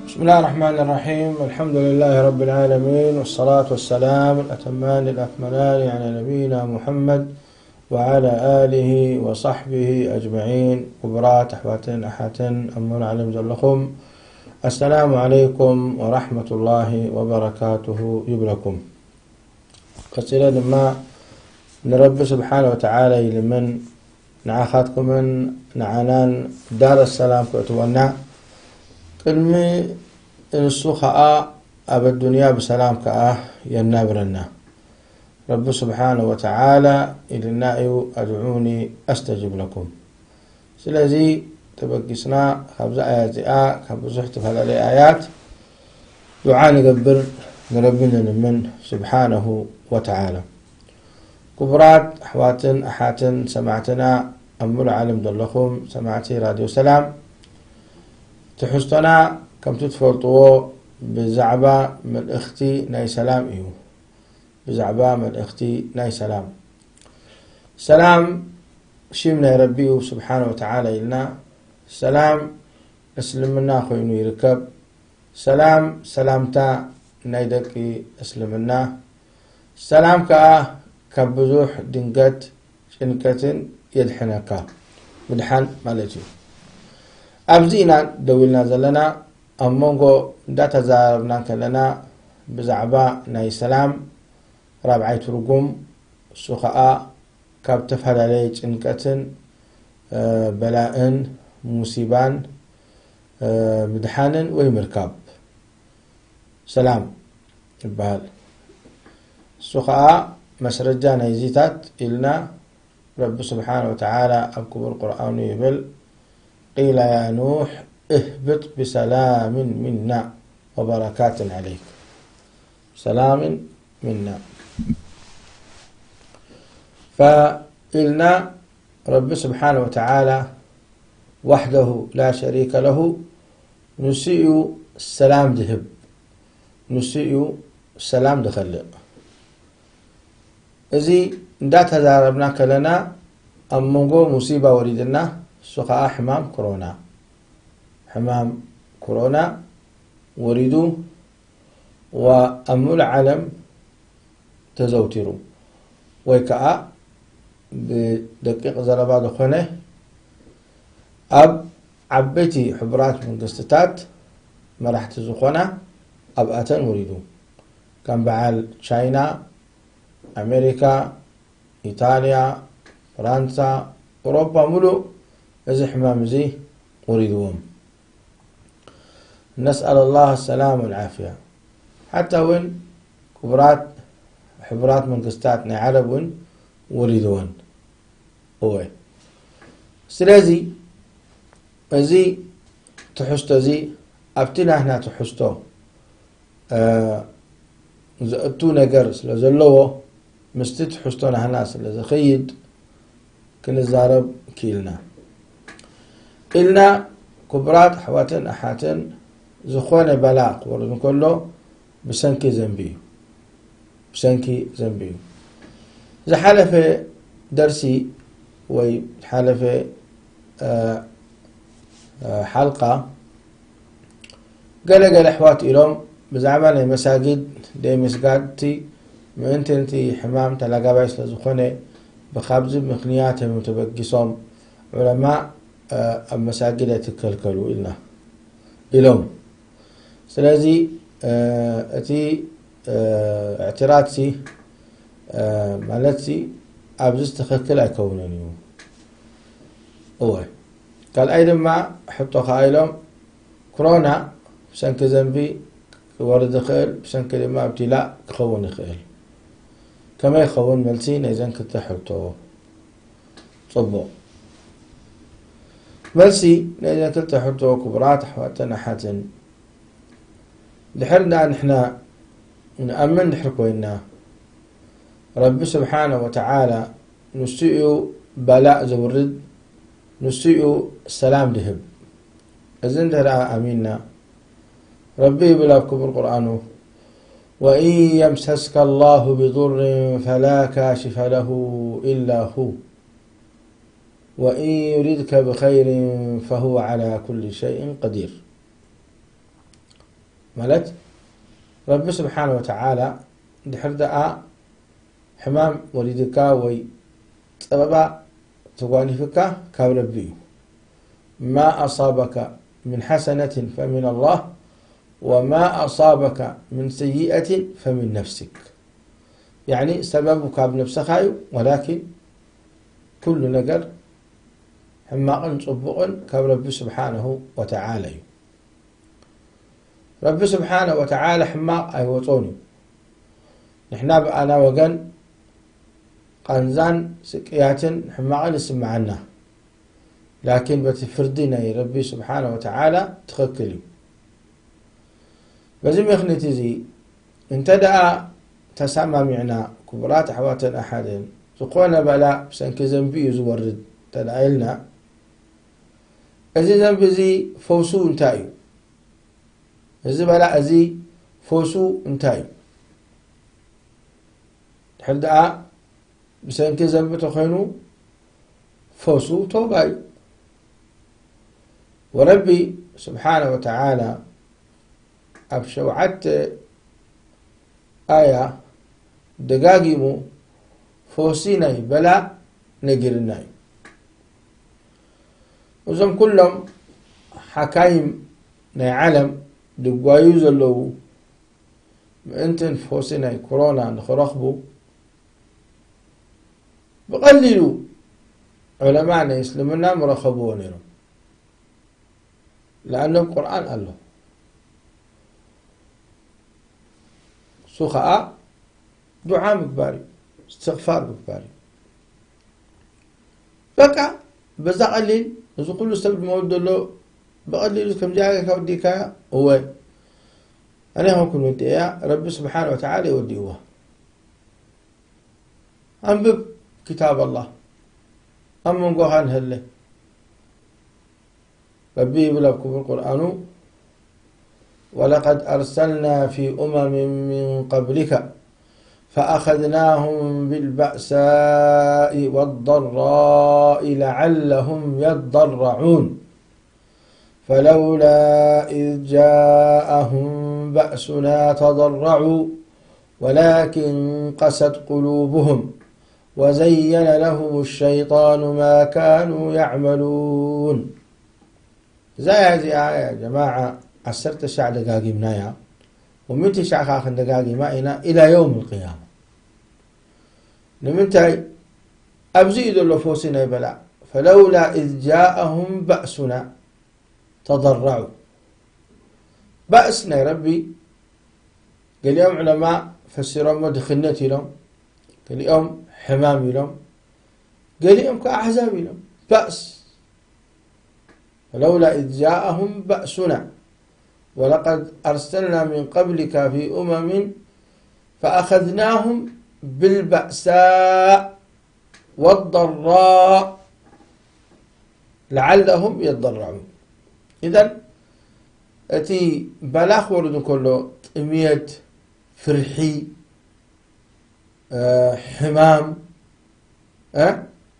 بسم الله الرحمن الرحيم. الحمد لله رب العالمين، والصلاة والسلام الأتمان الأكملان على نبينا محمد وعلى آله وصحبه أجمعين. ክቡራት ኣሕዋትን ኣሓትን ኣብ ሙሉእ ዓለም ዘለኹም፣ السلام عليكم ورحمة الله وبركاته ይብለኩም። ቀጺለ ድማ ንረቢ ስብሓነ ወተዓላ ይልምን፣ ንዓኻትኩምን ንዓናን ዳር ሰላም ከእትወና፣ ቅድሚ ንሱ ኸኣ ኣብ ኣዱንያ ብሰላም ከኣ የናብረና። ረቢ ስብሓነ ወተዓላ ኢልና እዩ፣ "ኣድዑኒ ኣስተጅብ ለኩም።" ስለዚ ተበጊስና ካብዛ ኣያት እዚኣ፣ ካብ ብዙሕ ዝተፈላለየ ኣያት ዱዓ ንገብር፣ ንረቢ ንልምን ስብሓነሁ ወተዓላ። ክቡራት ኣሕዋትን ኣሓትን ሰማዕትና ኣብ ሙሉእ ዓለም ዘለኹም ሰማዕቲ ራድዮ ሰላም፣ ትሕዝቶና ከምቲ ትፈልጥዎ ብዛዕባ መልእኽቲ ናይ ሰላም እዩ። ብዛዕባ መልእኽቲ ናይ ሰላም። ሰላም ሽም ናይ ረቢ እዩ ስብሓነ ወተዓላ ኢልና፣ ሰላም እስልምና ኮይኑ ይርከብ። ሰላም ሰላምታ ናይ ደቂ እስልምና። ሰላም ከኣ ካብ ብዙሕ ድንገት ጭንቀትን የድሕነካ። ምድሓን ማለት እዩ። ኣብዚ ኢና ደው ኢልና ዘለና። ኣብ መንጎ እንዳተዛረብና ከለና ብዛዕባ ናይ ሰላም ራብዓይ ትርጉም፣ እሱ ኸኣ ካብ ዝተፈላለየ ጭንቀትን፣ እ፣ በላእን፣ ሙሲባን፣ እ፣ ምድሓንን ወይ ምርካብ ሰላም ይበሃል። እሱ ኸኣ መስረጃ ናይዚታት ኢልና ረቢ ስብሓነ ወተዓላ ኣብ ክቡር ቁርኣኑ ይብል፣ "ቂለ ያ ኑሕ እህብጥ ብሰላምን ሚና ወበረካትን ዓለይክ።" ሰላምን ሚና። ፈኢልና ረቢ ስብሓነ ወተዓላ ዋሕደሁ ላ ሸሪከ ለሁ፣ ንሱ እዩ ሰላም ዝህብ፣ ንሱ እዩ ሰላም ዝኸልእ። እዚ እንዳተዛረብና ከለና ኣብ መንጎ ሙሲባ ወሪድና፣ እሱ ኸዓ ሕማም ኮሮና። ሕማም ኮሮና ወሪዱ፣ ወኣብ ሙሉእ ዓለም ተዘውቲሩ፣ ወይ ከኣ ብደቂቕ ዘረባ ዝኾነ ኣብ ዓበይቲ ሕቡራት መንግስትታት መራሕቲ ዝኾና ኣብኣተን ወሪዱ። ከም በዓል ቻይና፣ ኣሜሪካ፣ ኢጣልያ፣ ፍራንሳ፣ ኤውሮጳ ሙሉእ እዚ ሕማም እዚ ወሪድዎም። ነስኣል ኣላህ ሰላም ወልዓፍያ። ሓታ እውን ክቡራት ሕቡራት መንግስታት ናይ ዓረብ እውን ወሪድወን። እወ። ስለዚ እዚ ትሕዝቶ እዚ ኣብቲ ናህና ትሕዝቶ፣ እ፣ ዘእቱ ነገር ስለ ዘለዎ፣ ምስቲ ትሕዝቶ ናህና ስለ ዝኸይድ ክንዛረብ ክኢልና። ኢልና ክቡራት ኣሕዋትን ኣሓትን፣ ዝኾነ በላ ክወርድ እንከሎ ብሰንኪ ዘንቢ እዩ። ብሰንኪ ዘንቢ እዩ። ዝሓለፈ ደርሲ ወይ ዝሓለፈ፣ እ፣ እ፣ ሓልቃ ገለ ገለ ኣሕዋት ኢሎም ብዛዕባ ናይ መሳጊድ ደይ ምስጋድቲ ምእንቲ ነቲ ሕማም ተላጋባይ ስለ ዝኾነ ብኻብዚ ምኽንያት እዮም ተበጊሶም ዑለማ፣ እ፣ ኣብ መሳጊድ ኣይትከልከሉ ኢልና ኢሎም። ስለዚ፣ እ፣ እቲ፣ እ፣ እዕትራድሲ፣ እ፣ ማለትሲ ኣብዚ ትኽክል ኣይከውንን እዩ። እወ። ካልኣይ ድማ ሕቶ ከኣ ኢሎም፣ ክሮና ብሰንኪ ዘንቢ ክወርድ ይኽእል፣ ብሰንኪ ድማ ኣብዲላ ክኸውን ይኽእል። ከመይ ይኸውን መልሲ ናይዘን ክልተ ሕቶ? ጽቡቕ። መልሲ ናይዘን ክልተ ሕቶ፣ ክቡራት ኣሕዋትን ኣሓትን፣ ድሕር ደኣ ንሕና ንኣምን ድሕር ኮይንና፣ ረቢ ስብሓነ ወተዓላ ንሱ እዩ በላእ ዘውርድ፣ ንሱ እዩ ሰላም ድህብ። እዚ እንድሕር ደኣ ኣሚንና፣ ረቢ ይብል ኣብ ክቡር ቁርኣኑ፣ "ወኢን የምሰስከ ኣላሁ ብዱርን ፈላ ካሽፈ ለሁ ኢላ ሁ፣ ወኢን ዩሪድከ ብኸይርን ፈሁወ ዓላ ኩሊ ሸይእን ቀዲር።" ማለት ረቢ ስብሓነ ወተዓላ ድሕር ደኣ ሕማም ወሪድካ ወይ ጸበባ ተጓኒፍካ ካብ ረቢ እዩ። ما أصابك من حسنة فمن الله وما أصابك من سيئة فمن نفسك. ያዕኒ ሰበቡ ካብ ነብስኻ እዩ፣ ወላኪን ኩሉ ነገር ሕማቕን ጽቡቕን ካብ ረቢ ስብሓነሁ ወተዓላ እዩ። ረቢ ስብሓነ ወተዓላ ሕማቕ ኣይወጾን እዩ። ንሕና ብኣና ወገን ቃንዛን ስቅያትን ሕማቕን ይስምዓና። ላኪን በቲ ፍርዲ ናይ ረቢ ስብሓነ ወተዓላ ትኽክል እዩ። በዚ ምኽንያት እዚ እንተ ደኣ ተሰማሚዕና፣ ክቡራት ኣሕዋትን ኣሓትን፣ ዝኾነ በላ ብሰንኪ ዘንቢ እዩ ዝወርድ እንተ ደኣ ኢልና፣ እዚ ዘንቢ እዚ ፈውሱ እንታይ እዩ? እዚ በላ እዚ ፈውሱ እንታይ እዩ? ድሕር ደኣ ብሰንኪ ዘንቢ ተኾይኑ ፈውሱ ተውባ እዩ። ወረቢ ስብሓነ ወተዓላ ኣብ ሸውዓተ ኣያ ደጋጊሙ ፈውሲ ናይ በላ ነጊርና እዩ። እዞም ኩሎም ሓካይም ናይ ዓለም ድጓዩ ዘለዉ ምእንትን ፈውሲ ናይ ኮሮና ንኽረኽቡ ብቐሊሉ ዑለማ ናይ እስልምና ምረኸብዎ ነይሮም። ለኣኖም ቁርኣን ኣሎ። እሱ ኸኣ ዱዓ ምግባር እዩ፣ እስትቕፋር ምግባር እዩ። በቃ በዛ ቀሊል እዚ ኩሉ ሰብ ድመውት ዘሎ ብቐሊሉ ከምዚኣ ጌርካ ወዲእካያ። እወ ኣነ ይኾንኩን ወዲእያ፣ ረቢ ስብሓን ወተዓላ ይወዲእዋ። ኣንብብ ክታብ ኣላህ ኣብ መንጎኻ ንህለ። ረቢ ይብል ኣብ ክቡር ቁርኣኑ፣ ولقد أرسلنا في أمم من قبلك فأخذناهم بالبأساء والضراء لعلهم يضرعون فلولا إذ جاءهم بأسنا تضرعوا ولكن قست قلوبهم وزين لهم الشيطان ما كانوا يعملون. እዛ ኣያ እዚኣ ያ ጀማዓ ዓሰርተ ሻዕ ደጋጊምናያ፣ ወሚእቲ ሻዕ ኸዓ ክንደጋጊማ ኢና ኢላ የውም ልቅያማ። ንምንታይ? ኣብዚ እዩ ዘሎ ፈውሲ ናይ በላእ። ፈለውላ ኢዝ ጃአሁም ባእሱና ተደራዑ። ባእስ ናይ ረቢ ገሊኦም ዑለማ ፈሲሮሞ ድኽነት ኢሎም፣ ገሊኦም ሕማም ኢሎም፣ ገሊኦም ከዓ ኣሕዛብ ኢሎም። ባእስ ፈለውላ ኢዝ ጃአሁም ባእሱና ወለቀድ ኣርሰልና ሚን ቀብሊካ ፊ ኡመሚን ፈኣኸዝናሁም ብልባእሳእ ወደራእ ለዓለሁም የደረዑን። ኢዘን እቲ በላ ክወርድ እንከሎ ጥምየት፣ ፍርሒ፣ ሕማም፣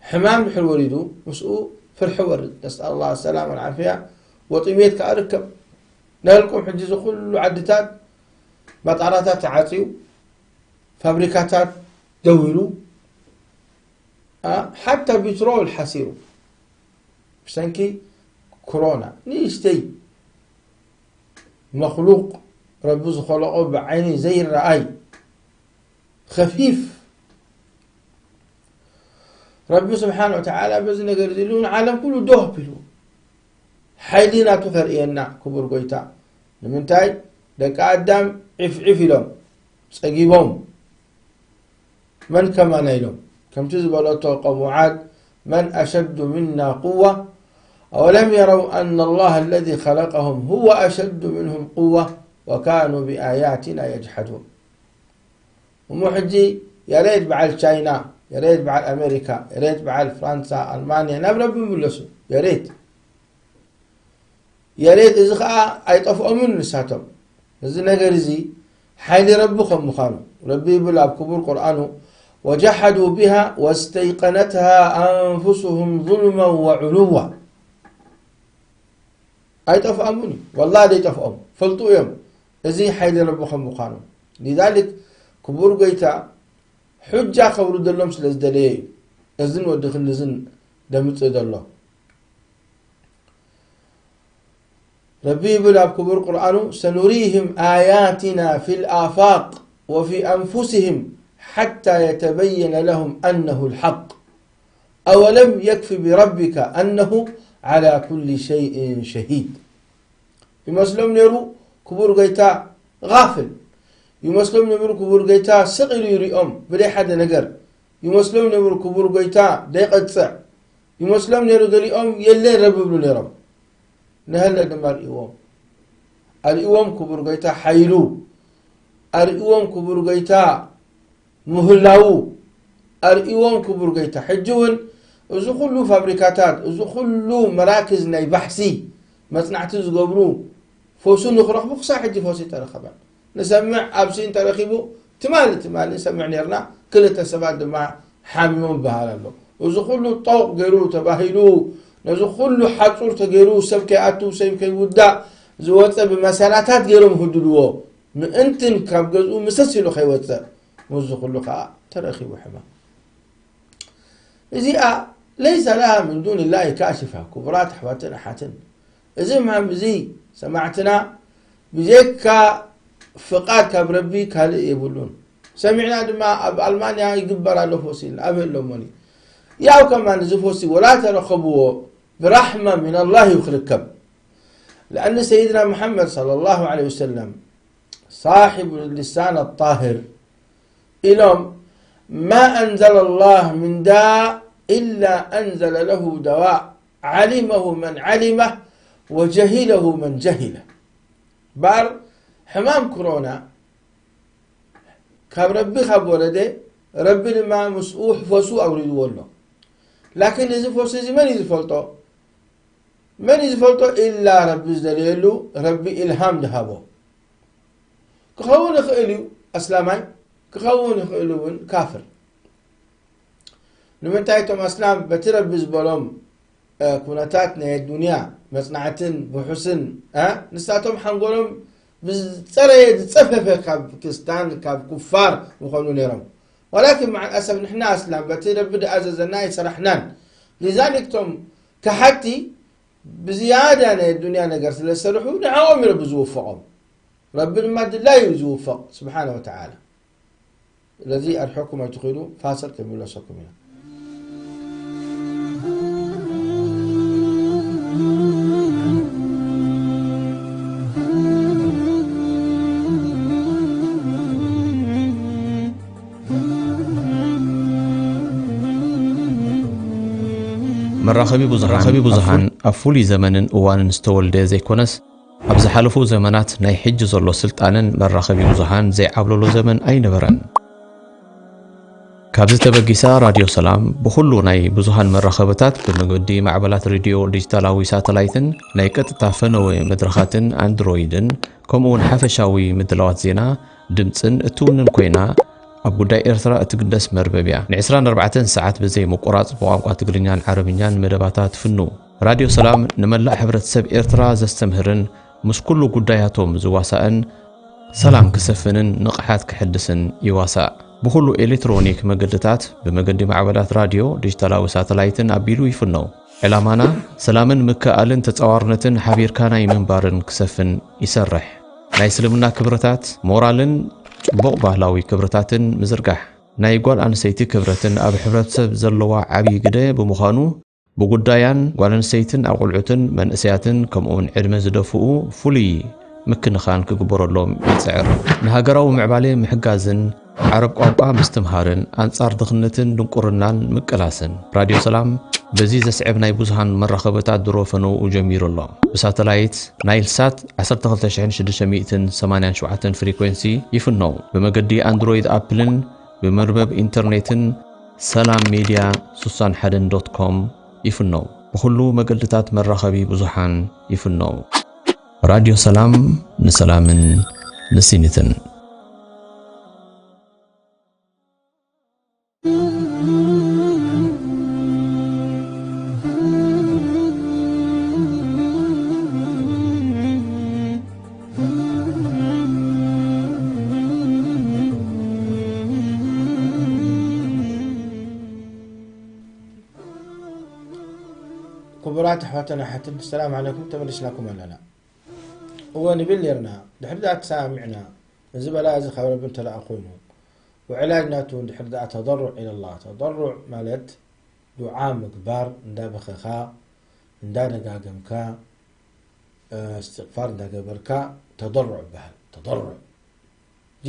ሕማም ድሕር ወሪዱ ምስኡ ፍርሒ ወርድ። ነስኣል ላህ ሰላም ወልዓፍያ። ወጥምየት ከዓ ርከብ። ናይልኩም ሕጂ እዚ ኩሉ ዓድታት መጣራታት ተዓፅዩ፣ ፋብሪካታት ደዊሉ፣ ሓታ ቢትሮል ሓሲሩ ብሰንኪ ኮሮና። ንእሽተይ መክሉቅ ረቢ ዝኸለቆ ብዓይኒ ዘይረኣይ ከፊፍ ረቢ ስብሓን ወተዓላ በዚ ነገር እዚ ኢሉ ንዓለም ኩሉ ዶህ ኣቢሉ ሓይሊ ናቱ ከርእየና ክቡር ጎይታ። ንምንታይ ደቂ ኣዳም ዒፍዒፍ ኢሎም ጸጊቦም መን ከማና ኢሎም ከምቲ ዝበለቶ ቀውሙ ዓድ መን ኣሸዱ ምና ቁዋ ኣወለም የረው ኣና ላህ ለዚ ኸለቀሁም ሁወ ኣሸዱ ምንሁም ቁዋ ወካኑ ብኣያትና የጅሓዱን። እሞ ሕጂ የሬት በዓል ቻይና፣ የሬት በዓል ኣሜሪካ፣ የሬት በዓል ፍራንሳ፣ ኣልማንያ ናብ ረቢ ይምለሱ። የሬት የሬት እዚ ኸዓ ኣይጠፍኦምን ንሳቶም። እዚ ነገር እዚ ሓይሊ ረቢ ከም ምዃኑ ረቢ ይብል ኣብ ክቡር ቁርኣኑ ወጀሓዱ ቢሃ ወስተይቀነትሃ ኣንፉስሁም ظልማ ወዕሉዋ። ኣይጠፍኦምን እዩ። ወላ ዘይጠፍኦም ፈልጡ እዮም። እዚ ሓይሊ ረቢ ከም ምዃኑ። ሊዛሊክ ክቡር ጎይታ ሑጃ ከውርደሎም ስለ ዝደለየ እዩ እዝን ወዲ ክንድዝን ደምጽእ ዘሎ። ረቢ ይብል ኣብ ክቡር ቁርኣኑ፣ ሰኑሪህም ኣያቲና ፊል ኣፋቅ ወፊ ኣንፉሲህም ሓታ የተበየነ ለሁም ኣነሁ ልሓቅ ኣወለም የክፊ ብረቢካ ኣነሁ ዓላ ኩሊ ሸይእን ሸሂድ። ይመስሎም ነይሩ ክቡር ጎይታ ጋፍል፣ ይመስሎም ነይሩ ክቡር ጎይታ ስቕ ኢሉ ይሪኦም ብደይ ሓደ ነገር፣ ይመስሎም ነይሩ ክቡር ጎይታ ደይቐጽዕ፣ ይመስሎም ነይሩ ገሊኦም የለን ረቢ ይብሉ ነይሮም። ነሀለ ድማ ኣርእዎም፣ ኣርእዎም ክቡር ጎይታ ሓይሉ፣ ኣርእዎም ክቡር ጎይታ ምህላዉ ኣርእዎም ክቡር ጎይታ። ሕጂ እውን እዚ ኩሉ ፋብሪካታት፣ እዚ ኩሉ መራክዝ ናይ ባሕሲ መጽናዕቲ ዝገብሩ ፈውሲ ንኽረኽቡ ክሳብ ሕጂ ፈውሲ ኣይተረኸበን። ንሰምዕ ኣብዚ እንተረኺቡ ትማሊ ትማሊ ንሰምዕ ነርና፣ ክልተ ሰባት ድማ ሓሚሞም ይበሃል ኣሎ። እዚ ኩሉ ጠውቕ ገይሩ ተባሂሉ፣ ነዚ ኩሉ ሓጹር ተገይሩ፣ ሰብ ከይኣቱ ሰብ ከይውዳእ ዝወጸ ብመሰላታት ገይሮም ይህድልዎ፣ ምእንትን ካብ ገዝኡ ምሰስ ኢሉ ከይወጸ፣ ምስዚ ኩሉ ከኣ ተረኺቡ ሕማም። እዚኣ ለይሰ ለሃ ምን ዱን ላሂ ካሽፋ። ክቡራት ኣሕዋትን ኣሓትን፣ እዚ ሕማም እዚ ሰማዕትና ብጀካ ፍቓድ ካብ ረቢ ካልእ የብሉን። ሰሚዕና ድማ ኣብ ኣልማንያ ይግበር ኣሎ ፈውሲ ኢልና፣ ኣበይ ኣሎሞኒ? ያው ከማን እዚ ፈውሲ ወላ ተረኸብዎ ብራሕማ ሚን ኣላህ እዩ ክርከብ። ለኣን ሰይድና መሓመድ ሰለላሁ ዐለይሂ ወሰለም ሳሒብ ልሳን ኣጣህር ኢሎም፣ ማ ኣንዘለ ላህ ምን ዳእ ኢላ ኣንዘለ ለሁ ደዋእ ዓሊመሁ መን ዓሊመህ ወጀሂለሁ መን ጀሂለ። ባር ሕማም ክሮና ካብ ረቢ ካብ ወረደ፣ ረቢ ድማ ምስኡ ሕፈሱ ኣውሪድዎ ኣሎ። ላኪን እዚ ፈውሲ እዚ መን እዩ ዝፈልጦ? መን እዩ ዝፈልጦ? ኢላ ረቢ ዝደለየሉ፣ ረቢ ኢልሃም ዝሃቦ። ክኸውን ይኽእል እዩ ኣስላማይ፣ ክኸውን ይኽእል እውን ካፍር። ንምንታይ እቶም ኣስላም በቲ ረቢ ዝበሎም ኩነታት ናይ ኣዱንያ መጽናዕትን ውሑስን ንሳቶም ሓንጎሎም ብዝጸረየ ዝጸፈፈ ካብ ክስታን ካብ ኩፋር ምኾኑ ነይሮም። ወላኪን መዓል ኣሰፍ ንሕና ኣስላም በቲ ረቢ ድኣዘዘና ኣይሰራሕናን። ሊዛሊክ እቶም ከሓድቲ ብዝያዳ ናይ ኣዱንያ ነገር ስለ ዝሰርሑ ንዕኦም ረቢ ዝውፈቖም። ረቢ ድማ ድላዩ እዩ ዝውፈቕ ስብሓነ ወተዓላ። ስለዚ ኣርሕኩም ኣይትኺዱ፣ ፋስል ክንምለሰኩም ኢና። መራኸቢ ብዙሃን መራኸቢ ብዙሃን ኣብ ፍሉይ ዘመንን እዋንን ዝተወልደ ዘይኮነስ፣ ኣብ ዝሓለፉ ዘመናት ናይ ሕጂ ዘሎ ስልጣነን መራኸቢ ብዙሃን ዘይዓብለሎ ዘመን ኣይነበረን። ካብዚ ተበጊሳ ራድዮ ሰላም ብኹሉ ናይ ብዙሃን መራኸብታት ብመገዲ ማዕበላት ሬድዮ ዲጂታላዊ ሳተላይትን ናይ ቀጥታ ፈነወ መድረኻትን ኣንድሮይድን ከምኡ እውን ሓፈሻዊ ምድላዋት ዜና ድምፅን እትውንን ኮይና ኣብ ጉዳይ ኤርትራ እትግደስ መርበብ እያ። ን ዕስራን ኣርባዕተን ሰዓት ብዘይ ምቁራፅ ብቋንቋ ትግርኛን ዓረብኛን መደባታ ትፍኑ። ራድዮ ሰላም ንመላእ ሕብረተሰብ ኤርትራ ዘስተምህርን ምስ ኩሉ ጉዳያቶም ዝዋሳእን ሰላም ክሰፍንን ንቕሓት ክሕድስን ይዋሳእ። ብኹሉ ኤሌክትሮኒክ መገድታት ብመገዲ ማዕበላት ራድዮ፣ ዲጂታላዊ ሳተላይትን ኣቢሉ ይፍነው። ዕላማና ሰላምን ምክእኣልን ተጻዋርነትን ሓቢርካ ናይ ምንባርን ክሰፍን ይሰርሕ። ናይ እስልምና ክብርታት፣ ሞራልን ጽቡቕ ባህላዊ ክብርታትን ምዝርጋሕ። ናይ ጓል ኣንስተይቲ ክብረትን ኣብ ሕብረተሰብ ዘለዋ ዓብዪ ግደ ብምዃኑ፣ ብጉዳያን ጓል ኣንስተይትን ኣቑልዑትን መንእሰያትን ከምኡውን ዕድመ ዝደፍኡ ፍሉይ ምክንኻን ክግበረሎም ይጽዕር። ንሃገራዊ ምዕባለ ምሕጋዝን ዓረብ ቋንቋ ምስትምሃርን ኣንጻር ድኽነትን ድንቁርናን ምቅላስን። ራድዮ ሰላም በዚ ዘስዕብ ናይ ብዙሃን መራኸብታት ድሮ ፈነውኡ ጀሚሩ ኣሎ። ብሳተላይት ናይል ሳት ዓሰርተ ክልተ ሽሕን ሽዱሽተ ሚእትን ሰማንያን ሸውዓተን ፍሪኮንሲ ይፍነው። ብመገዲ ኣንድሮይድ ኣፕልን ብመርበብ ኢንተርኔትን ሰላም ሜድያ ስሳን ሓደን ዶት ኮም ይፍነው። ብኹሉ መገድታት መራኸቢ ብዙሓን ይፍነው። ራድዮ ሰላም ንሰላምን ንሲኒትን። ኣሕዋትና ሓትን ሰላም ዓለይኩም፣ ተመልስናኩም ኣለና። እወ ንብል ነርና፣ ድሕሪ ደኣ ተሰማሚዕና፣ እዚ በላ እዚ ካብ ረቢ እንተ ደኣ ኮይኑ፣ ወዕላጅ ናቱ እውን ድሕሪ ደኣ ተደሩዕ ኢለላህ። ተደሩዕ ማለት ዱዓ ምግባር፣ እንዳበኸኻ፣ እንዳደጋገምካ፣ እስትቕፋር እንዳገበርካ ተደሩዕ ይበሃል። ተደሩዕ። እዚ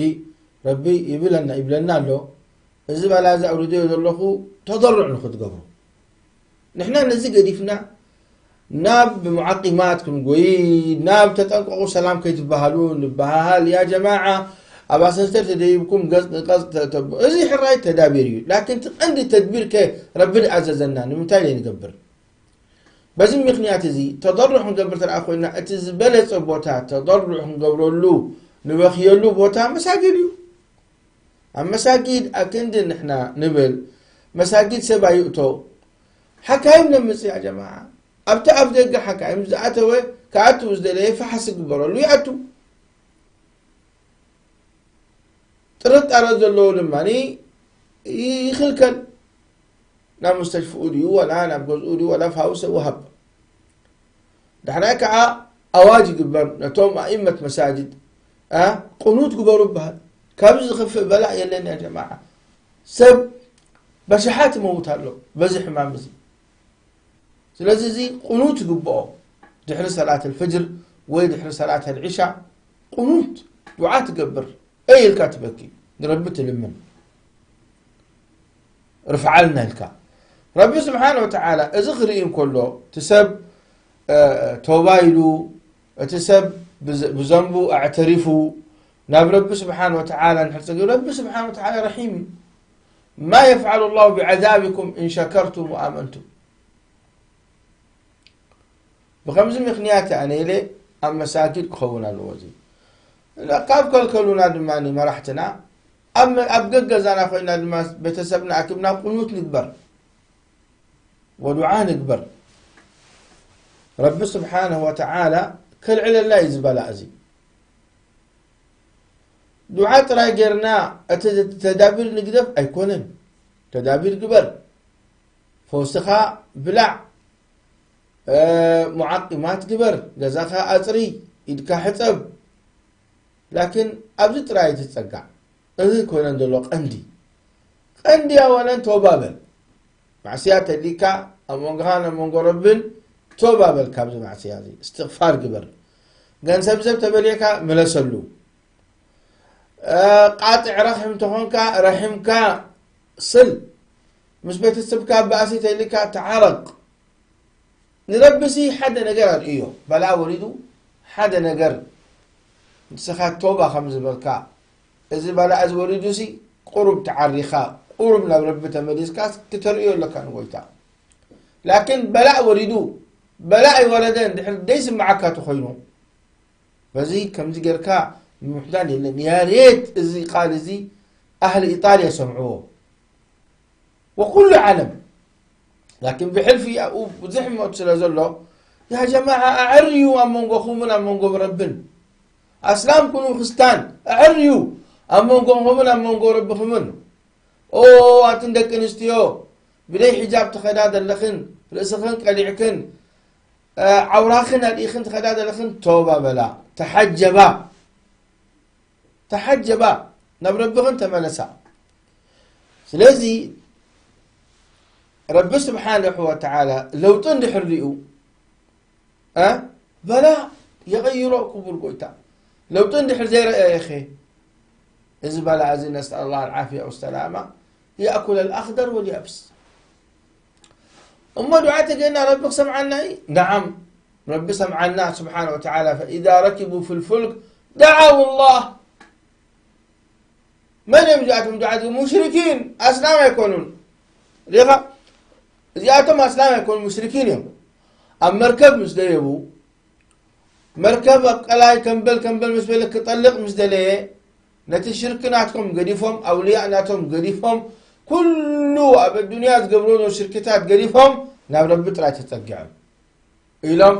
ረቢ ይብለና፣ ይብለና ኣሎ፣ እዚ በላ እዚ ኣውሪደዮ ዘለኹ ተደሩዕ ንኽትገብሩ። ንሕና ነዚ ገዲፍና ናብ ሙዓቂማት ክንጎይ፣ ናብ ተጠንቀቑ ሰላም ከይትበሃሉ ንበሃሃል። ያ ጀማዓ፣ ኣብ ኣሰንስተር ተደይብኩም ገጽ ንቀጽ ተ-፣ ተ-፣ እዚ ሕራይ ተዳቢር እዩ። ላኪን እቲ ቀንዲ ተድቢር ከ ረቢ ድኣዘዘና፣ ንምንታይ ዘይንገብር? በዚ ምኽንያት እዚ ተደሩዕ ክንገብር ተደኣ ኮይና፣ እቲ ዝበለጸ ቦታ ተደሩዕ ክንገብረሉ፣ ንበኽየሉ ቦታ መሳጊድ እዩ። ኣብ መሳጊድ ኣክንዲ ንሕና ንብል፣ መሳጊድ ሰብ ኣይእቶ። ሓካይም ነምጽእ ያ ጀማዓ። ኣብቲ ኣፍ ደገ ሓካይም ዝኣተወ፣ ክኣቱ ዝደለየ ፈሓሲ ግበረሉ ይኣቱ። ጥርጣረ ዘለዎ ድማ ይኽልከል። ናብ ሙስተሽፍኡ ድዩ፣ ወላ ናብ ገዝኡ ድዩ፣ ወላ ፋውሰ ወሃብ። ዳሕራይ ከዓ ኣዋጅ ይግበር ነቶም ኣኢመት መሳጅድ፣ ኣ፣ ቁኑት ግበሩ ይበሃል። ካብዚ ዝኸፍእ በላእ የለን ያ ጀማዓ። ሰብ በሽሓት ይመውት ኣሎ በዚ ሕማም እዚ። ስለዚ እዚ ቁኑት ይግብኦ። ድሕሪ ሰላት ኣልፍጅር ወይ ድሕሪ ሰላት ኣልዒሻ ቁኑት ዱዓ ትገብር። እይ ኢልካ ትበኪ፣ ንረቢ ትልምን። ርፍዓልና ኢልካ። ረቢ ስብሓነ ወተዓላ እዚ ክርኢ እንከሎ፣ እቲ ሰብ፣ እ፣ ተውባ ኢሉ፣ እቲ ሰብ ብዘ-፣ ብዘንቡ ኣዕተሪፉ፣ ናብ ረቢ ስብሓነ ወተዓላ እንድሕር ጸጊቡ፣ ረቢ ስብሓነ ወተዓላ ረሒም እዩ። ማ የፍዓሉ ላሁ ቢዐዛቢኩም ኢን ሸከርቱም ወኣመንቱም። ብኸምዚ ምኽንያት ኣነ ኢለ ኣብ መሳጊድ ክኸውን ኣለዎ። እዚ ካብ ከልከሉና ድማ መራሕትና፣ ኣብ መ-፣ ኣብ ገገዛና ኮይና ድማ ቤተሰብና ኣኪብና ቁኑት ንግበር ወዱዓ ንግበር። ረቢ ስብሓነሁ ወተዓላ ከልዕለልና እዩ ዝበላ። እዚ ዱዓ ጥራይ ጌርና እቲ ተዳቢር ንግደፍ ኣይኮነን። ተዳቢር ግበር፣ ፈውስኻ ብላዕ፣ እ፣ ሙዓቂማት ግበር፣ ገዛኻ ኣጽሪ፣ ኢድካ ሕጸብ። ላኪን ኣብዚ ጥራይ ትጸጋዕ። እዚ ኮይነን ዘሎ ቀንዲ። ቀንዲ ኣወለን ተውባ በል። ማዕስያ ተሊካ ኣብ መንጎኻን ኣብ መንጎ ረብን ተውባ በል ካብዚ ማዕስያ እዚ። እስትቕፋር ግበር። ገንዘብ ሰብ ተበሊዕካ ምለሰሉ። እ፣ ቃጥዕ ረሕም ተኾንካ፣ ረሕምካ ስል። ምስ ቤተሰብካ ባእሲ ተሊካ ተዓረቅ። ንረብሲ ሓደ ነገር ኣርእዮ። በላእ ወሪዱ ሓደ ነገር ንስኻ ቶባ ከም ዝበልካ፣ እዚ በላእ እዚ ወሪዱሲ ቁሩብ ተዓሪኻ፣ ቁሩብ ናብ ረቢ ተመሊስካ ክተርእዮ ኣለካ ንጎይታ። ላኪን በላእ ወሪዱ፣ በላእ ኣይወረደን ድሕር ደይስምዓካ ተኾይኑ፣ በዚ ከምዚ ጌርካ ምምሕዳን የለን። ያ ሬት እዚ ቃል እዚ ኣህሊ ኢጣልያ ሰምዕዎ። ወኩሉ ዓለም። ላኪን ብሕልፊ ኣብኡ ብዙሕ ሞት ስለ ዘሎ፣ ያ ጀማዓ ኣዕርዩ ኣብ መንጎኹምን ኣብ መንጎ ረብን። ኣስላም ኩኑ ክርስታን ኣዕርዩ ኣብ መንጎኹምን ኣብ መንጎ ረብኹምን። ኦ፣ ኣንትን ደቂ ኣንስትዮ ብደይ ሒጃብ ትኸዳ ዘለኽን፣ ርእስኽን ቀሊዕክን፣ እ፣ ዓውራኽን ኣልኢኽን ትኸዳ ዘለኽን፣ ተውባ በላ፣ ተሓጀባ፣ ተሓጀባ፣ ናብ ረብኽን ተመለሳ። ስለዚ ረቢ ስብሓነሁ ወተዓላ ለውጢ እንድሕር ሪኡ፣ እ፣ በላ የቐይሮ ክቡር ጎይታ። ለውጢ እንድሕር ዘይረኣየኸ፣ እዚ በላ እዚ ነስኣል ላህ ኣልዓፍያ ወሰላማ፣ የእኩል ኣልኣኽደር ወልያብስ። እሞ ዱዓ ተገይና ረቢ ክሰምዓና እዩ? ነዓም፣ ረቢ ሰምዓና ስብሓነ ወተዓላ። ፈኢዛ ረኪቡ ፊል ፉልክ ደዓው ላህ። መን እዮም እዚኣቶም ዱዓ ዝገብሩ? ሙሽሪኪን፣ ኣስላም ኣይኮኑን። ሪኻ? እዚኣቶም ኣስላም ኣይኮኑን፣ ሙሽሪኪን እዮም። ኣብ መርከብ ምስ ደየቡ፣ መርከብ ኣብ ቀላይ ከንበል ከንበል ምስ በለ ክጠልቕ ምስ ደለየ፣ ነቲ ሽርኪ ናትኩም ገዲፎም፣ ኣውልያእ ናቶም ገዲፎም፣ ኩሉ ኣብ ኣዱንያ ዝገብርዎ ሽርክታት ገዲፎም ናብ ረቢ ጥራይ ተጸጊዖም። ኢሎም፣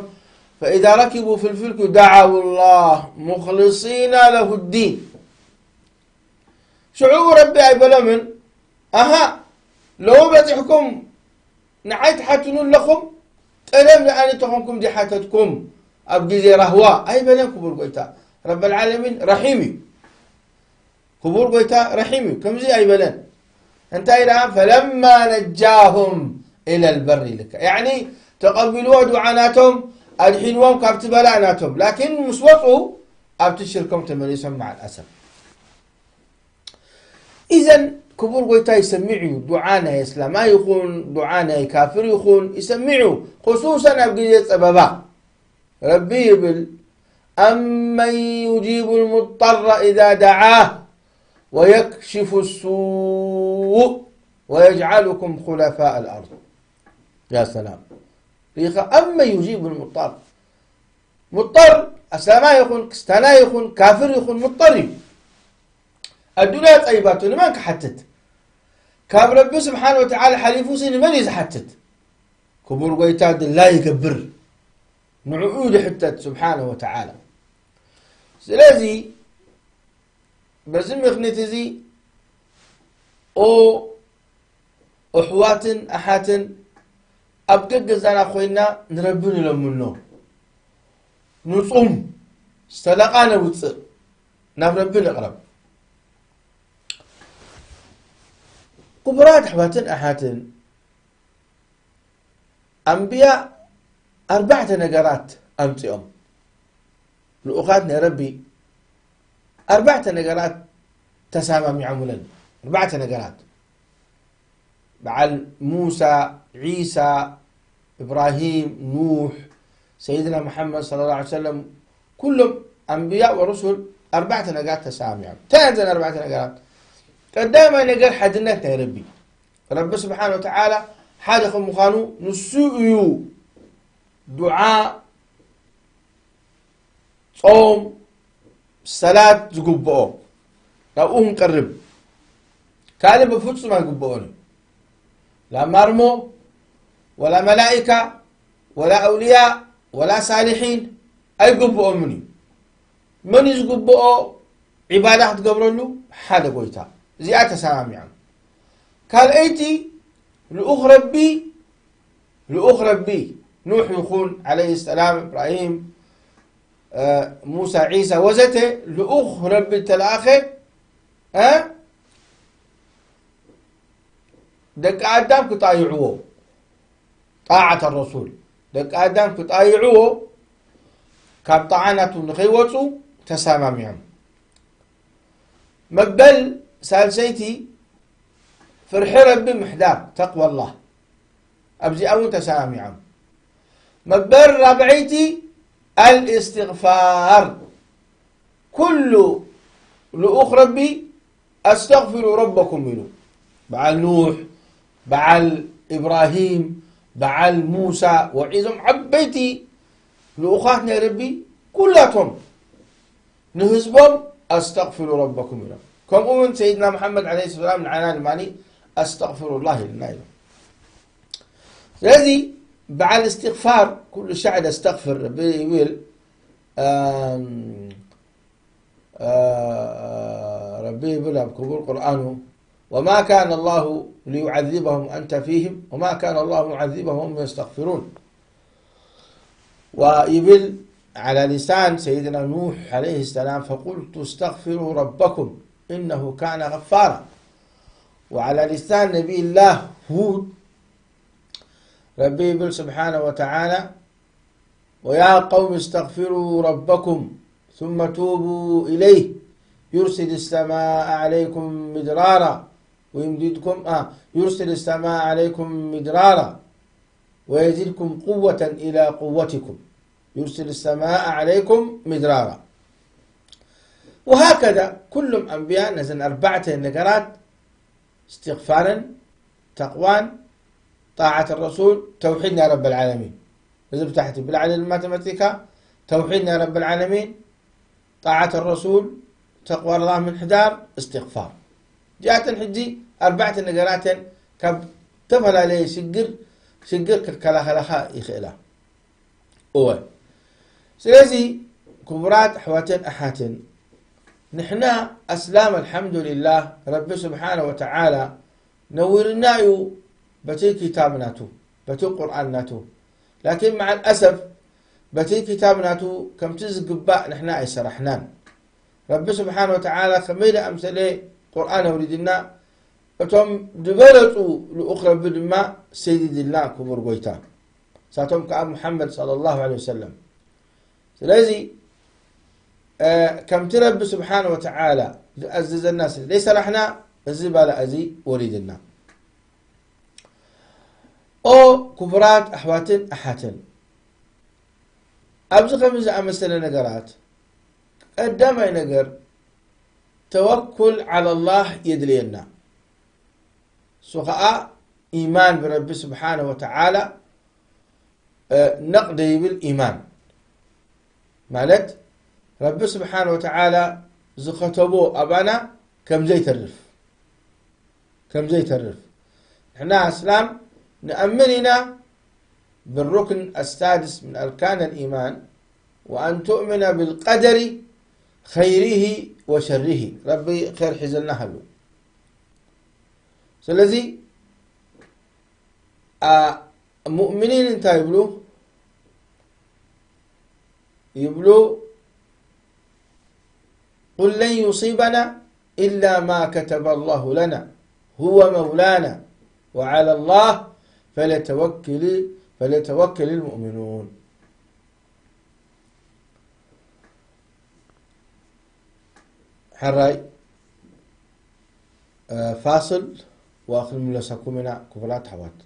ፈኢዛ ረኪቡ ፊል ፉልክ ደዓው ላህ ሙኽሊሲና ለሁ ዲን። ሽዑ ረቢ ኣይበሎምን፣ ኣሃ፣ ሎሚ በጺሕኩም ንዓይ ትሓትኑ ኣለኹም? ቀደም ደኣ ንተኾንኩም ዲሓተትኩም ኣብ ግዜ ራህዋ ኣይበለን ክቡር ጎይታ። ረበል ዓለሚን ረሒም እዩ። ክቡር ጎይታ ረሒም እዩ። ከምዚ ኣይበለን። እንታይ ደኣ ፈለማ ነጃሁም ኢለል በር ኢልካ። ያዕኒ ተቐቢልዎ ዱዓ ናቶም፣ ኣድሒንዎም ካብቲ በላእ ናቶም። ላኪን ምስ ወፁ ኣብቲ ሽርኮም ተመሊሶም መዓል ኣሰፍ። ኢዘን ክቡር ጎይታ ይሰሚዕ እዩ። ዱዓ ናይ እስላማይ ይኹን፣ ዱዓ ናይ ካፍር ይኹን ይሰሚዕ እዩ። ክሱሰን ኣብ ግዜ ጸበባ። ረቢ ይብል፣ أمن يجيب المضطر إذا دعاه ويكشف السوء ويجعلكم خلفاء الأرض. ያ ሰላም። ሪኻ፣ أمن يجيب المضطر. ሙጠር፣ ኣስላማይ ይኹን፣ ክስታናይ ይኹን፣ ካፍር ይኹን፣ ሙጠር እዩ። ኣዱንያ ጸይባቶ ንመን ክሓትት? ካብ ረቢ ስብሓን ወተዓላ ሓሊፉሲ ንመን እዩ ዝሓትት? ክቡር ጎይታ ድላ ይገብር። ንዕኡ እዩ ዝሕተት ስብሓነ ወተዓላ። ስለዚ በዚ ምኽንያት እዚ ኦ ኣሕዋትን ኣሓትን ኣብ ገገዛና ኮይና ንረቢ ንለምኖ። ንጹም፣ ሰደቓ ነውጽእ፣ ናብ ረቢ ንቕረብ። ክቡራት ኣሕዋትን ኣሓትን፣ ኣንብያ ኣርባዕተ ነገራት ኣምጺኦም። ልኡኻት ናይ ረቢ ኣርባዕተ ነገራት ተሰማሚዖምለን። ኣርባዕተ ነገራት። በዓል ሙሳ፣ ዒሳ፣ እብራሂም፣ ኑሕ፣ ሰይድና መሓመድ ሰለላሁ ዐለይሂ ወሰለም፣ ኩሎም ኣንብያ ወሩሱል ኣርባዕተ ነገራት ተሰማሚዖም። እንታይ እየን እዘን ኣርባዕተ ነገራት? ቀዳማይ ነገር ሓድነት ናይ ረቢ። ረቢ ስብሓን ወተዓላ ሓደ ከም ምዃኑ ንሱ እዩ ዱዓ፣ ጾም፣ ሰላት ዝግብኦ፣ ናብኡ ክንቀርብ። ካልእ ብፍጹም ኣይግብኦን እዩ። ላ ማርሞ፣ ወላ መላኢካ፣ ወላ ኣውልያ፣ ወላ ሳልሒን ኣይግብኦምን እዩ። መን እዩ ዝግብኦ ዒባዳ ክትገብረሉ? ሓደ ጎይታ። እዚኣ ተሰማሚዖም። ካልኣይቲ፣ ልኡኽ ረቢ፣ ልኡኽ ረቢ፣ ኑሕ ይኹን፣ ዓለይሂ ሰላም፣ እብራሂም፣ እ፣ ሙሳ፣ ዒሳ፣ ወዘተ፣ ልኡኽ ረቢ እተለኣኸ፣ እ፣ ደቂ ኣዳም ክጣይዕዎ፣ ጣዓት ረሱል፣ ደቂ ኣዳም ክጣይዕዎ፣ ካብ ጣዓ ናቱ ንኸይወፁ ተሰማሚዖም። መበል ሳልሰይቲ፣ ፍርሒ ረቢ ምሕዳር፣ ተቅዋላህ። ኣብዚኣ እውን ተሰማሚዖም። መበል ራብዐይቲ፣ ኣልእስትግፋር። ኩሉ ልኡኽ ረቢ፣ ኣስተግፊሩ ረበኩም ኢሉ። በዓል ኑሕ፣ በዓል ኢብራሂም፣ በዓል ሙሳ፣ ወዒዞም ዓበይቲ ልኡኻት ናይ ረቢ፣ ኩላቶም ንህዝቦም ኣስተግፊሩ ረበኩም ኢሎም። ከምኡ እውን ሰይድና መሓመድ ዓለይሂ ሰላም ንዓና ድማ ኣስተግፊሩላህ ኢልና ኢሎም። ስለዚ በዓል እስትግፋር ኩሉ ሻዕ ደስተግፍር ረቢ ይብል። ኣም፣ ኣ፣ ረቢ ይብል ኣብ ክቡር ቁርኣኑ፣ وما كان الله ليعذبهم وأنت فيهم وما كان الله معذبهم وهم يستغفرون. ويبل على لسان سيدنا نوح عليه السلام، فقلت استغفروا ربكم إنه كان غفارا. وعلى لسان نبي الله هود، ربي يبل سبحانه وتعالى، ويا قوم استغفروا ربكم ثم توبوا إليه يرسل السماء عليكم مدرارا ويمددكم، آه، يرسل السماء عليكم مدرارا ويزدكم قوة إلى قوتكم يرسل السماء عليكم مدرارا. وهكذا كلهم أنبياء نزل أربعة نقرات، استغفارا، تقوان، طاعة الرسول، توحيد يا رب العالمين. إذا فتحت بالعلي الماتماتيكا، توحيد يا رب العالمين، طاعة الرسول، تقوى الله من حدار، استغفار. جاءت الحجي أربعة نقرات كب تفلا لي شقر، شقر كلا خلخا يخلا. እወ። ስለዚ ክቡራት ኣሕዋትን ኣሓትን፣ ንሕና ኣስላም ኣልሓምዱሊላህ ረቢ ስብሓነ ወተዓላ ነዊርና እዩ በቲ ኪታብ ናቱ፣ በቲ ቁርኣን ናቱ። ላኪን መዓል ኣሰፍ በቲ ክታብ ናቱ ከምቲ ዝግባእ ንሕና ኣይሰራሕናን። ረቢ ስብሓን ወተዓላ ከመይ ደኣ ምሰለ ቁርኣን ኣውሪድና፣ እቶም ዝበለጹ ልኡኽ ረቢ ድማ ሰይድድልና ክቡር ጎይታ፣ እሳቶም ከኣ ሙሓመድ ሰለላሁ ዐለይሂ ወሰለም። ስለዚ ከምቲ ረቢ ስብሓን ወተዓላ ዝኣዘዘና ስለ ዘይሰራሕና፣ እዚ ባላ እዚ ወሪድና። ኦ ክቡራት ኣሕዋትን ኣሓትን፣ ኣብዚ ከምዚ ዝኣመሰለ ነገራት ቀዳማይ ነገር ተወኩል ዓላ ላህ የድልየና። እሱ ኸዓ ኢማን ብረቢ ስብሓነ ወተዓላ ነቕ ደይብል ኢማን ማለት፣ ረቢ ስብሓነ ወተዓላ ዝኸተቦ ኣባና ከም ዘይተርፍ ከም ዘይተርፍ። ንሕና ኣስላም ንኣምን ኢና ብሩክን ኣሳድስ ምን ኣርካን ኣልኢማን፣ ወኣን ትእምነ ብልቀደሪ ኸይሪሂ ወሸሪሂ። ረቢ ኸይር ሒዘልና ሃሉ። ስለዚ ሙእምኒን እንታይ ይብሉ? ይብሉ ቁል ለን ዩሲበና ኢላ ማ ከተበ ላሁ ለና ሁወ መውላና ወዓላ ላህ ፈለተወክል ፈለተወክል ልሙእሚኑን። ሕራይ ፋስል ወክንምለሰኩም ኢና ክቡራት ኣሕዋት።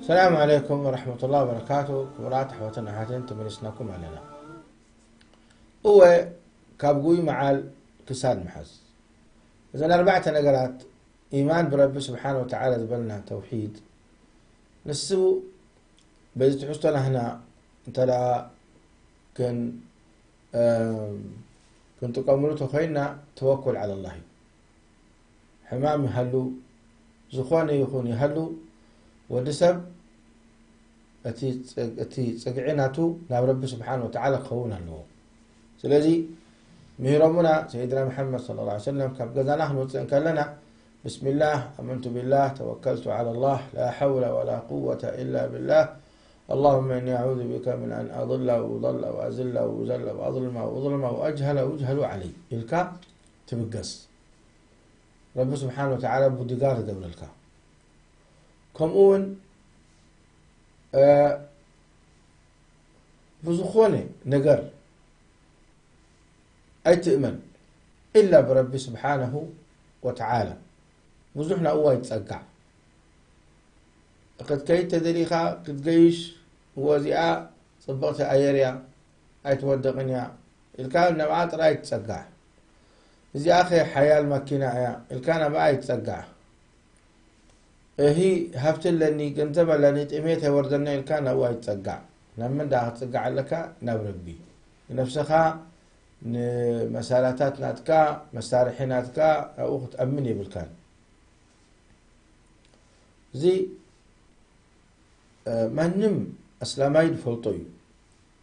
ሰላም ዓለይኩም ወረሕመቱላሂ ወበረካቱ። ክቡራት ኣሕዋትን ኣሓትን፣ ተመሊስናኩም ኣለና። እወ፣ ካብ ጉይ መዓል ክሳድ ምሓዝ። እዘን ኣርባዕተ ነገራት፣ ኢማን ብረቢ ስብሓን ወተዓላ ዝበልና ተውሒድ፣ ንሱ በዚ ትሕዝቶ ናህና እንተ ደኣ ክን-፣ እም፣ ክንጥቀምሉ ተኾይንና፣ ተወኩል ዓላ ላህ እዩ። ሕማም ይሃሉ፣ ዝኾነ ይኹን ይሃሉ፣ ወዲ ሰብ እቲ ጽግ-፣ እቲ ጽግዒ ናቱ ናብ ረቢ ስብሓን ወተዓላ ክኸውን ኣለዎ። ስለዚ ምሂሮሙና ሰይድና መሐመድ صلى الله عليه وسلم ካብ ገዛና ክንወፅእ እንከለና ብስሚላህ ኣመንቱ ቢላህ ተወከልቱ على الله لا حول ولا قوة إلا بالله اللهم إني أعوذ بك من أن أضل أو أضل أو أذل أو أذل أو أظلم أو أظلم أو أجهل أو يجهل علي ኢልካ ትብገስ። ረቢ ስብሓን ወተዓላ ቡድጋር ይገብረልካ። ከምኡ እውን ብዝኾነ ነገር ኣይትእመን ኢላ ብረቢ ስብሓነሁ ወተዓላ። ብዙሕ ናብኡ ኣይትጸጋዕ። ክትከይድ ተደሊኻ ክትገይሽ፣ እወ እዚኣ ጽብቕቲ ኣየር እያ ኣይትወድቕን እያ ኢልካ ናብኣ ጥራይ ኣይትጸጋዕ። እዚኣ ኸ ሓያል ማኪና እያ ኢልካ ናብኣ ኣይትጸጋዕ። እሂ ሃብቲ ኣለኒ፣ ገንዘብ ኣለኒ፣ ጥሜት ኣይወርደና ኢልካ ናብኡ ኣይትጸጋዕ። ናብ መን ደኣ ክትጽጋዕ ኣለካ? ናብ ረቢ። ንነፍስኻ፣ ንመሳርያታት ናትካ፣ መሳርሒ ናትካ ናብኡ ክትኣምን የብልካን። እዚ ማንም ኣስላማይ ዝፈልጦ እዩ።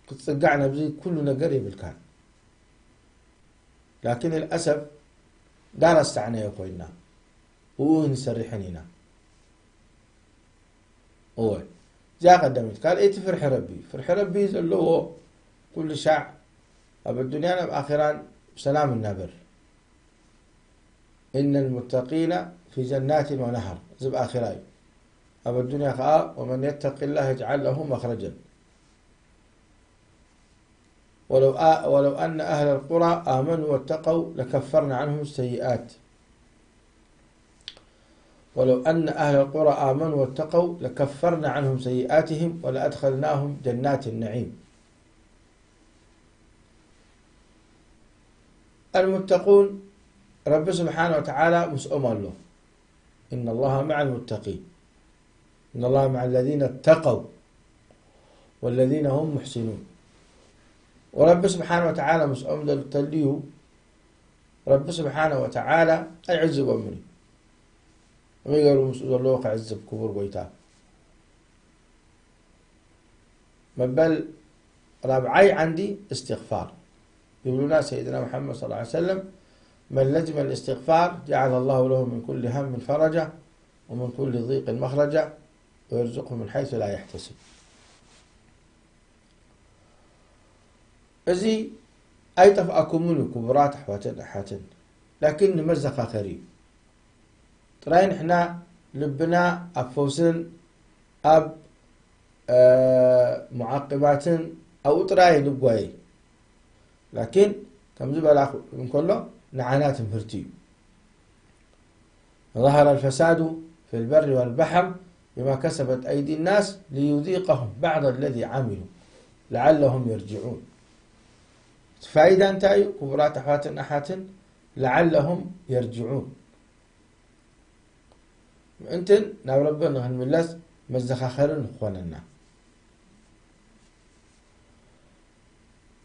ክትጽጋዕ ናብዚ ኩሉ ነገር የብልካን። ላኪን ልኣሰፍ ዳር ኣስተዕናዮ ኮይና ብኡ ንሰርሕን ኢና። እወ እዚኣ ቀደሚት። ካልኣይቲ ፍርሒ ረቢ። ፍርሒ ረቢ ዘለዎ ኩሉ ሻዕ ኣብ ኣዱንያን ኣብ ኣኺራን ብሰላም እናበር። إن المتقين في جنات ونهر። እዚ ብ ኣኺራ እዩ። ኣብ ኣዱንያ ኸዓ ومن يتق الله يجعل له مخرجا. ولو أ-، ولو أن أهل القرى آمنوا واتقوا لكفرنا عنهم السيئات. ولو أن أهل القرى آمنوا واتقوا لكفرنا عنهم سيئاتهم ولأدخلناهم جنات النعيم. المتقون رب سبحانه وتعالى مسؤوم له. إن الله مع المتقين. إن الله مع الذين اتقوا والذين هم محسنون. ورب سبحانه وتعالى مسؤوم له تليو. رب سبحانه وتعالى أي عزب أمري. أمي قالوا مسؤول الله عزب كبر ويتا. መበል ራብዓይ ዓንዲ እስትግፋር ይብሉና ሰይድና ሙሓመድ ሰለላሁ ዐለይሂ ወሰለም፣ من لزم الاستغفار جعل الله له من كل هم فرجا ومن كل ضيق مخرجا ويرزقه من حيث لا يحتسب። እዚ ኣይጠፍኣኩምን እዩ ክቡራት ኣሕዋትን ኣሓትን፣ ላኪን ንመዘኻኸሪ እዩ። ጥራይ ንሕና ልብና ኣብ ፈውስን ኣብ ሙዓቂባትን ኣብኡ ጥራይ ንጓየ። ላኪን ከምዚ በላ እንከሎ ንዓና ትምህርቲ እዩ። ظهر الفساد في البر والبحر بما كسبت أيدي الناس ليذيقهم بعض الذي عملوا لعلهم يرجعون። እቲ ፋይዳ እንታይ እዩ ክቡራት ኣሕዋትን ኣሓትን? لعلهم يرجعون። ምእንትን ናብ ረቢ ንክንምለስ መዘኻኸሪ ንክኾነና።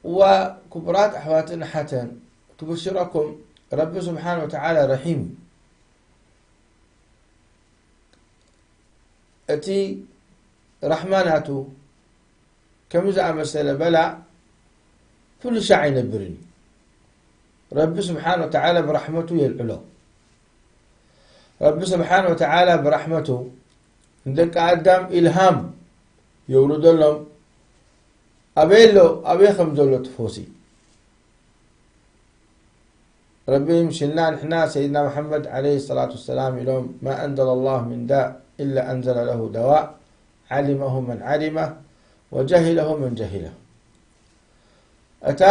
እዋ ክቡራት ኣሕዋትን ኣሓትን ክብሽረኩም፣ ረቢ ስብሓን ወተዓላ ረሒም እዩ። እቲ ራሕማ ናቱ ከምዚ ዝኣመሰለ በላ ኩሉ ሻዕ ኣይነብርን እዩ። ረቢ ስብሓን ወተዓላ ብራሕመቱ የልዕሎ። ረቢ ስብሓን ወተዓላ ብራሕመቱ ንደቂ ኣዳም ኢልሃም የውርደሎም። ኣበይ ኣሎ? ኣበይ ከም ዘሎ ትፎሲ ረቢ ምሽልና ንሕና ሰይድና መሓመድ ዓለይሂ ሰላቱ ወሰላም ኢሎም፣ ما أنزل الله من داء إلا أنزل له دواء علمه من علمه وجهله من جهله። እታ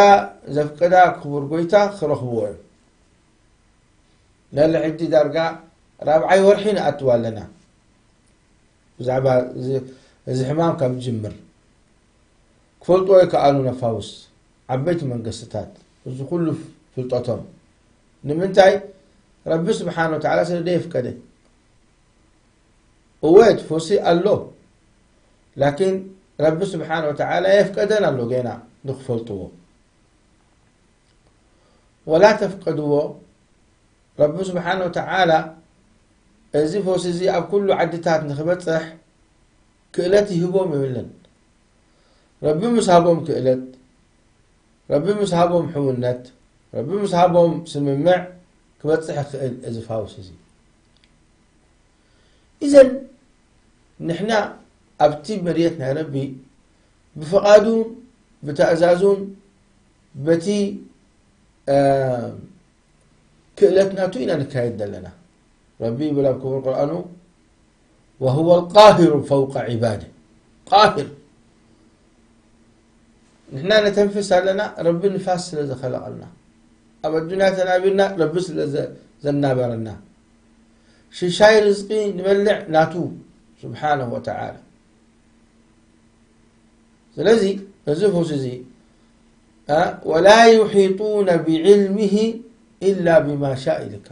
ዘፍቀዳ ክቡር ጎይታ ክረኽብዎ እዮም። ነዚ ሕጂ ዳርጋ ራብዓይ ወርሒ ንኣትዋ ኣለና። ብዛዕባ እዚ፣ እዚ ሕማም ካብ ዝጅምር ክፈልጥዎ ይከኣሉ ነፋውስ፣ ዓበይቲ መንግስትታት፣ እዚ ኩሉ ፍልጠቶም። ንምንታይ? ረቢ ስብሓን ወተዓላ ስለ ደየፍቀደ። እወ እቲ ፈውሲ ኣሎ፣ ላኪን ረቢ ስብሓን ወተዓላ የፍቀደን ኣሎ ገና ንክፈልጥዎ። ወላ ተፍቀድዎ፣ ረቢ ስብሓን ወተዓላ እዚ ፈውሲ እዚ ኣብ ኩሉ ዓድታት ንክበፅሕ ክእለት ይህቦም ይብልን። ረቢ ምስ ሃቦም ክእለት፣ ረቢ ምስ ሃቦም ሕውነት፣ ረቢ ምስ ሃቦም ስምምዕ ክበጽሕ ይኽእል እዚ ፈውሲ እዚ። ኢዘን ንሕና ኣብቲ መርየት ናይ ረቢ ብፍቓዱን ብትእዛዙን በቲ፣ እ፣ ክእለት ናቱ ኢና ንካየድ ዘለና። ረቢ ይብል ኣብ ክቡር ቁርኣኑ፣ "ወሁወ ልቃሂሩ ፈውቀ ዒባድህ።" ቃሂር። ንሕና ነተንፍስ ኣለና፣ ረቢ ንፋስ ስለ ዝኸለቐልና። ኣብ ኣዱንያ ተናቢርና፣ ረቢ ስለ ዘ-፣ ዘናበረና። ሽሻይ ርዝቂ ንበልዕ ናቱ ስብሓነሁ ወተዓላ። ስለዚ እዚ ፈውሲ እዚ፣ እ፣ "ወላ ዩሒጡነ ብዕልሚሂ ኢላ ብማ ሻእ" ኢልካ።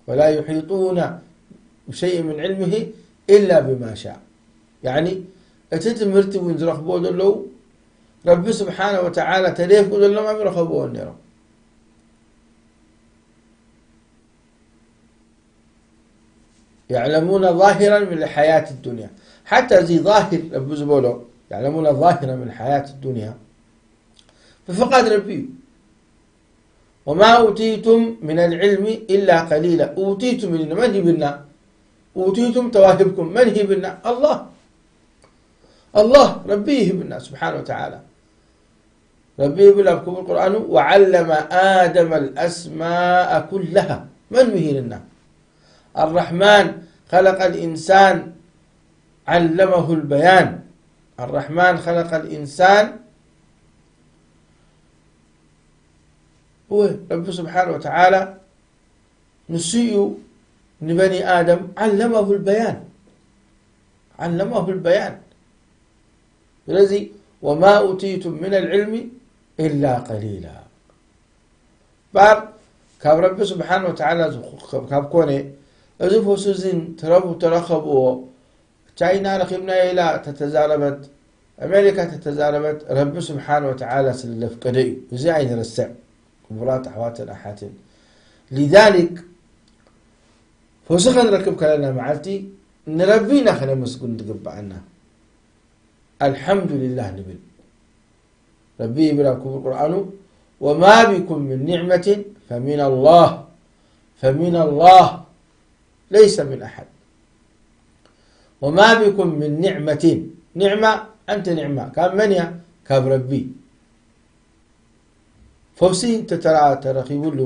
"ወላ ዩሒጡነ ብሸይእ ምን ዕልሚሂ ኢላ ብማ ሻእ።" ያዕኒ እቲ ትምህርቲ እውን ዝረኽብዎ ዘለዉ ረቢ ስብሓነ ወተዓላ ተደይፍቁ ዘለዎም ኣይረኸብዎን ነይሮም። يعلمون ظاهرا من الحياة الدنيا. ሓታ እዚ ዛሂር ረቢ ዝበሎ፣ يعلمون ظاهرا من الحياة الدنيا، ብፍቓድ ረቢ እዩ። "ወማ ኡቲቱም ሚነል ዒልሚ ኢላ ቀሊላ።" ኡቲቱም ኢልና መን ሂብና? ኡቲቱም ተዋሂብኩም መን ሂብና? ኣላህ። ኣላህ ረቢ ይህብና ስብሓነ ወተዓላ። ረቢ ይብል ኣብ ክቡር ቁርኣኑ፣ "ወዓለመ ኣደመ ልኣስማአ ኩላሃ።" መን ምሂርና? ኣራሕማን ኸለቀ ልኢንሳን ዓለመሁ ልበያን። ኣራሕማን ኸለቀ ልኢንሳን፣ እወ፣ ረቢ ስብሓነ ወተዓላ ንሱ እዩ ንበኒ ኣደም ዓለመሁ ልበያን። ዓለመሁ ልበያን። ስለዚ፣ "ወማ ኡቲቱም ሚነል ዒልሚ ኢላ ቀሊላ።" ባር ካብ ረቢ ስብሓን ወተዓላ ዝኹ-፣ ካብ ኮነ፣ እዚ ፈውሲ እዚ ተረቡ-፣ ተረኸብዎ፣ ቻይና ረኺብናዮ ኢላ ተተዛረበት፣ ኣሜሪካ ተተዛረበት፣ ረቢ ስብሓን ወተዓላ ስለ ዘፍቀደ እዩ። እዚ ኣይንረስዕ፣ ክቡራት ኣሕዋትን ኣሓትን። ሊዛሊክ፣ ፈውሲ ከንረክብ ከለና መዓልቲ፣ ንረቢ ኢና ከነመስግን ዝግብኣና። ኣልሓምዱሊላህ ንብል። ረቢ ይብል ኣብ ክቡር ቁርኣኑ፣ "ወማ ቢኩም ምን ኒዕመትን ፈሚን ኣላህ፣ ፈሚን ኣላህ፣ ለይሰ ምን ኣሓድ። ወማ ቢኩም ምን ኒዕመትን።" ኒዕማ፣ ኣንቲ ኒዕማ ካብ መን እያ? ካብ ረቢ። ፈውሲ እንተ ተራ-፣ ተረኺቡሉ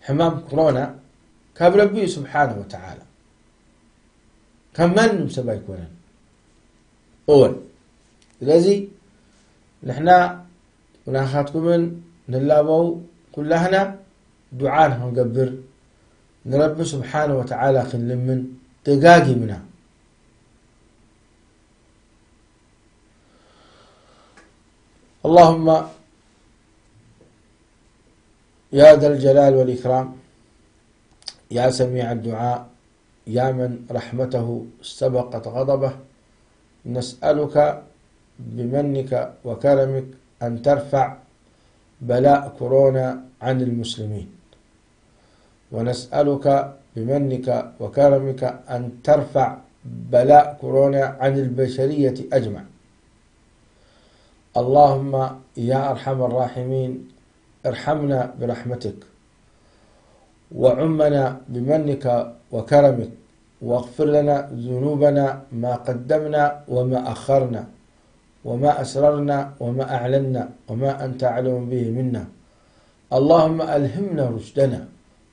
ሕማም ኮሮና ካብ ረቢ እዩ ስብሓነ ወተዓላ። ካብ ማንም ሰብ ኣይኮነን። እወን። ስለዚ ንሕና ናኻትኩምን ንላበው ኩላህና ዱዓ ንኽንገብር ንረቢ ስብሓነ ወተዓላ ክንልምን ደጋጊምና። اللهم يا ذا الجلال والإكرام، يا سميع الدعاء، يا من رحمته سبقت غضبه، نسألك بمنك وكرمك أن ترفع بلاء كورونا عن المسلمين، ونسألك بمنك وكرمك أن ترفع بلاء كورونا عن البشرية أجمع. اللهم يا أرحم الراحمين، ارحمنا برحمتك، وعمنا بمنك وكرمك، واغفر لنا ذنوبنا ما قدمنا وما أخرنا، وما أسررنا وما أعلنا، وما أنت أعلم به منا. اللهم ألهمنا رشدنا،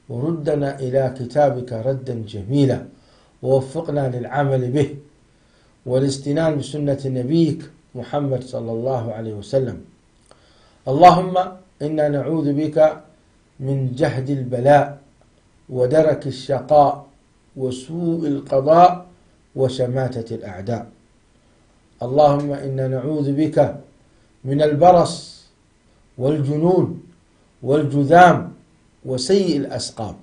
وردنا إلى كتابك ردا جميلا، ووفقنا للعمل به، والاستنان بسنة نبيك محمد صلى الله عليه وسلم. اللهم إنا نعوذ بك من جهد البلاء، ودرك الشقاء، وسوء القضاء، وشماتة الأعداء. اللهم إنا نعوذ بك من البرص، والجنون، والجذام، وسيء الأسقام.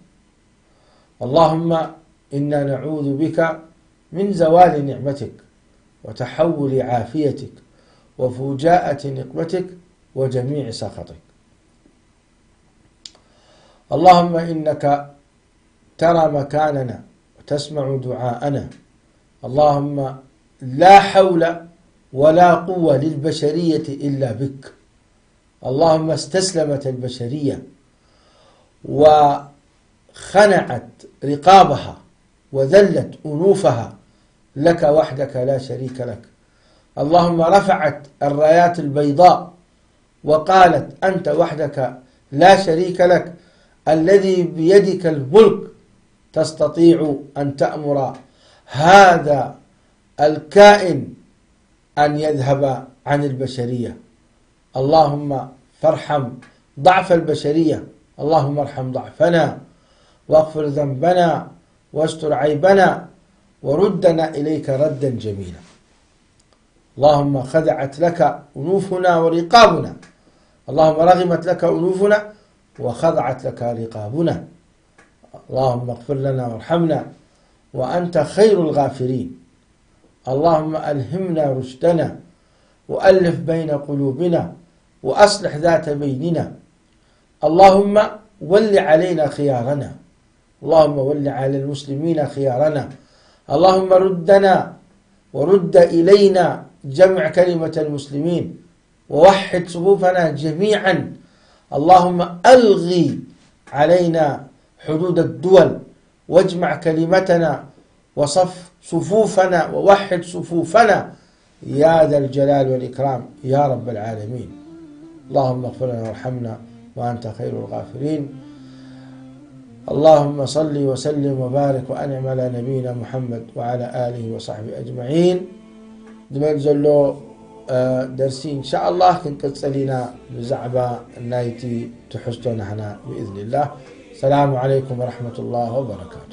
اللهم إنا نعوذ بك من زوال نعمتك، وتحول عافيتك، وفجاءة نقمتك، وجميع سخطك. اللهم إنك ترى مكاننا وتسمع دعاءنا. اللهم لا حول ولا قوة للبشرية إلا بك. اللهم استسلمت البشرية، وخنعت رقابها وذلت أنوفها لك وحدك لا شريك لك. اللهم رفعت الرايات البيضاء وقالت: أنت وحدك لا شريك لك، الذي بيدك الملك، تستطيع أن تأمر هذا الكائن أن يذهب عن البشرية. اللهم فارحم ضعف البشرية، اللهم ارحم ضعفنا واغفر ذنبنا واستر عيبنا وردنا إليك ردا جميلا. اللهم خضعت لك أنوفنا ورقابنا، اللهم رغمت لك أنوفنا وخضعت لك رقابنا. اللهم اغفر لنا وارحمنا وأنت خير الغافرين. اللهم ألهمنا رشدنا وألف بين قلوبنا وأصلح ذات بيننا. اللهم ول علينا خيارنا، اللهم ول على المسلمين خيارنا. اللهم ردنا ورد إلينا جمع كلمة المسلمين ووحد صفوفنا جميعا. اللهم ألغ علينا حدود الدول واجمع كلمتنا وصف صفوفنا ووحد صفوفنا يا ذا الجلال والإكرام يا رب العالمين. اللهم اغفر لنا وارحمنا وأنت خير الغافرين. اللهم صل وسلم وبارك وأنعم على نبينا محمد وعلى آله وصحبه أجمعين. ዝመጽእ ዘሎ ደርሲ እንሻኣላህ ክንቅጽል ኢና ብዛዕባ ናይቲ ትሕዝቶ ናህና ብኢዝኒላህ። ሰላሙ ዓለይኩም ወረሕመቱላህ ወበረካቱ።